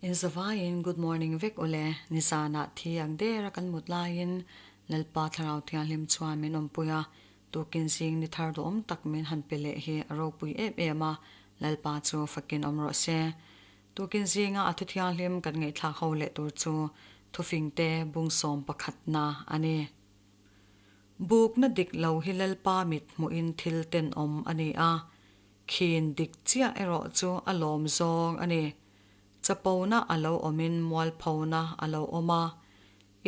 Inzavaiin good morning vek ule, nizanah thi ang der a kan mut laiin Lalpa Thlarau Thianghlim chuan min awmpui a, tukin zing ni thar duhawm tak min han pe leh hi a ropui em em a, Lalpa chu fakin awm rawh se. Tukin zinga a thuthianghlim kan ngaihthlak ho leh tur chu thufingte bungsawm pakhatna a ni. Bukna dik lo hi Lalpa mit hmuhin thil tenawm a ni a, khin dik chiah erawh chu a lawm zawng a ni. Chapona a lo awmin mualphona a lo awm a,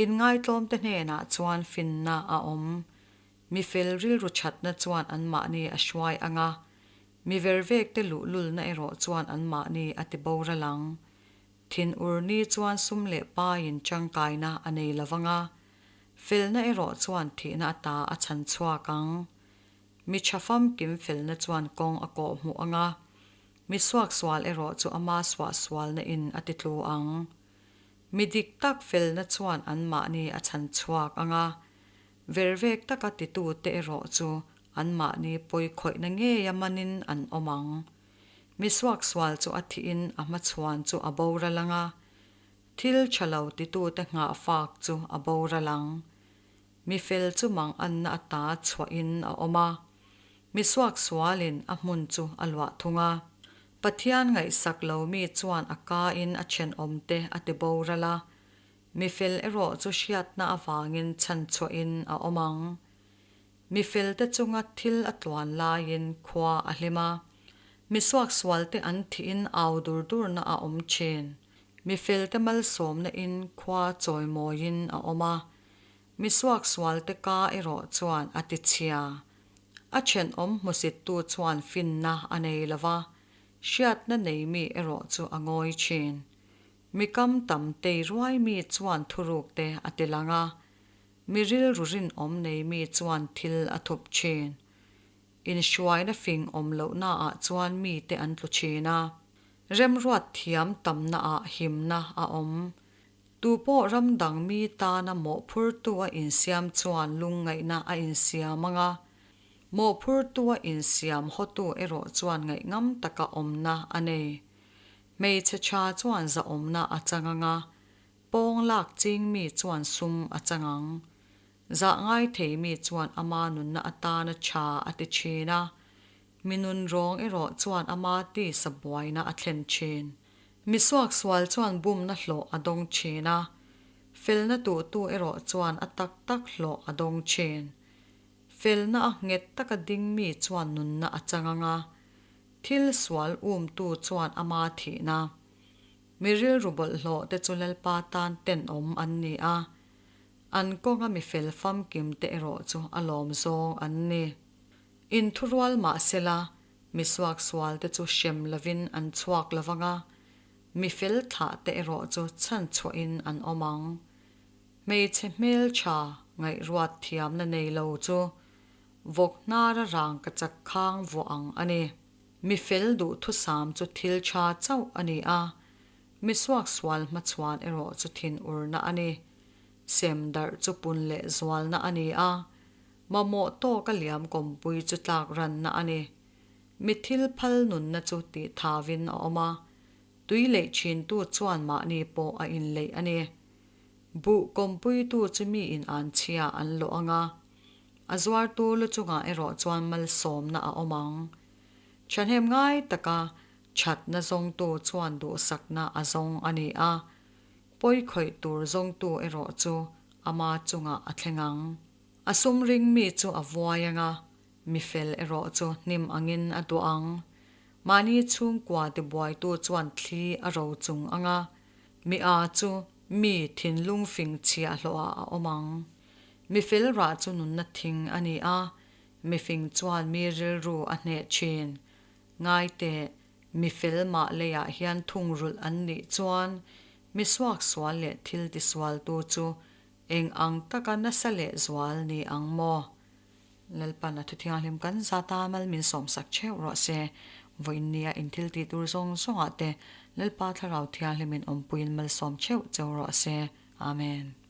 inngaihtlawmte hnenah chuan finna a awm. Mi fel rilru thatna chuan anmahni a hruai ang a, mi vervekte luhlulna erawh chuan anmahni a ti boral ang. Thinur ni chuan sum leh paiin tangkaina a nei lo vang a, felna erawh chuan thihna ata a chhan chhuak ang. Mi tha famkim felna chuan kawng a kawh hmuh ang a, mi suaksual erawh chu ama suahsualna in a ti tlu ang. Mi dik tak felna chuan anmahni a chhan chhuak ang a, Vervek taka titute erawh chu anmahni pawi khawihna ngeia manin an awm ang. Mi suaksual chu a thihin a hmachhuan chu a boral ang a, thil tha lo titute nghahfak chu a boral ang. Mi fel chu manganna ata chhuahin a awm a, mi suaksualin a hmun chu a luah thung a. Pathian ngaihsak lomi chuan a kain a thenawmte a ti boral a, Mi fel erawh chu hriatna avangin chhanchhuahin a awm ang. Mi felte chunga thil a tluan laiin khua a hlim a, mi suaksualte an thihin au dur durna a awm thin. Mi felte malsawmna in khua chawimawiin a awm a, mi suaksualte ka erawh chuan a tichhia. A thenawm hmusittu chuan finna a nei lo va, hriatna nei mi erawh chu a ngawi thin. Mi kam tam tei ruai mi chuan thuruk te a ti lang a, mi rilru rinawm nei mi chuan thil a thup thin. Inhruaina fing awm lohnaah chuan mite an tlu thin a, remruat thiam tamnaah himna a awm. Tu pawh ram dang mi tana mawhphurtu a insiam chuan lungngaihna a insiam ang a, mawhphurtu a insiam hawtu erawh chuan ngaihngam taka awmna a nei. Hmeichhe tha chuan zahawmna a chang ang a, pawng lak ching mi chuan sum a chang ang. Zah ngai thei mi chuan ama nunna atana tha a ti thin a, mi nun rawng erawh chuan ama tisa buaina a thlen thin. Mi suaksual chuan bumna hlawh a dawng thin a, felna tuhtu erawh chuan a tak tak hlawh a dawng thin. Felna a nghet taka ding mi chuan nunna a chang ang a, Thil sual umtu chuan ama thihna. Mi rilru bawlhhlawh te chu Lalpa tan tenawm an ni a, an kawnga mi fel famkim te erawh chu a lawm zawng an ni. Inthurual mah sela, mi suaksual te chu hrem lovin an chhuak lo vang a, mi fel thlah te erawh chu chhanchhuahin an awm ang. Hmeichhe hmeltha ngaihruat thiamna nei lo chu Vawk hnara rang ka chak khang vuah ang a ni. Mi fel duhthusam chu thil tha chauh a ni a, mi suaksual hmachhuan erawh chu thinurna a ni. Sem darh chu pun leh zualna a ni a, mamawh tawka liam kawmpui chu tlak ranna a ni. Mi thil phal nunna chu tih thavin a awm a, tui leih thintu chuan mahni pawh a inleih a ni. Buh kawmpuitu chu miin anchhia an lawh ang a, A zuartu lu chungah erawh chuan malsawmna a awm ang. Thahnem ngai taka thatna zawngtu chuan duhsakna a zawng a ni a, pawi khawih tur zawngtu erawh chu ama chungah a thleng ang. A sum ring mi chu a vuai ang a, mi fel erawh chu hnim angin a duah ang. Mahni chhungkua tibuaitu chuan thli a ro chung ang a, mi a chu mi thinlung fing chhiahhlawhah a awm ang. Mi fel rah chu nunna thing a ni a, mi fing chuan mi rilru a hneh thin. Ngai teh, mi fel mah leiah hian thungrulh an nih chuan mi suaksual leh thil tisualtu chu eng ang taka nasa leh zual ni ang maw? Lalpan a thuthianghlim kan zata mal min sawmsak theuh rawh se. Vawiinnia in thil tih tur zawng zawngah te Lalpa Thlarau Thianghlimin awmpuiin malsawm theuh cheu rawh se. Amen.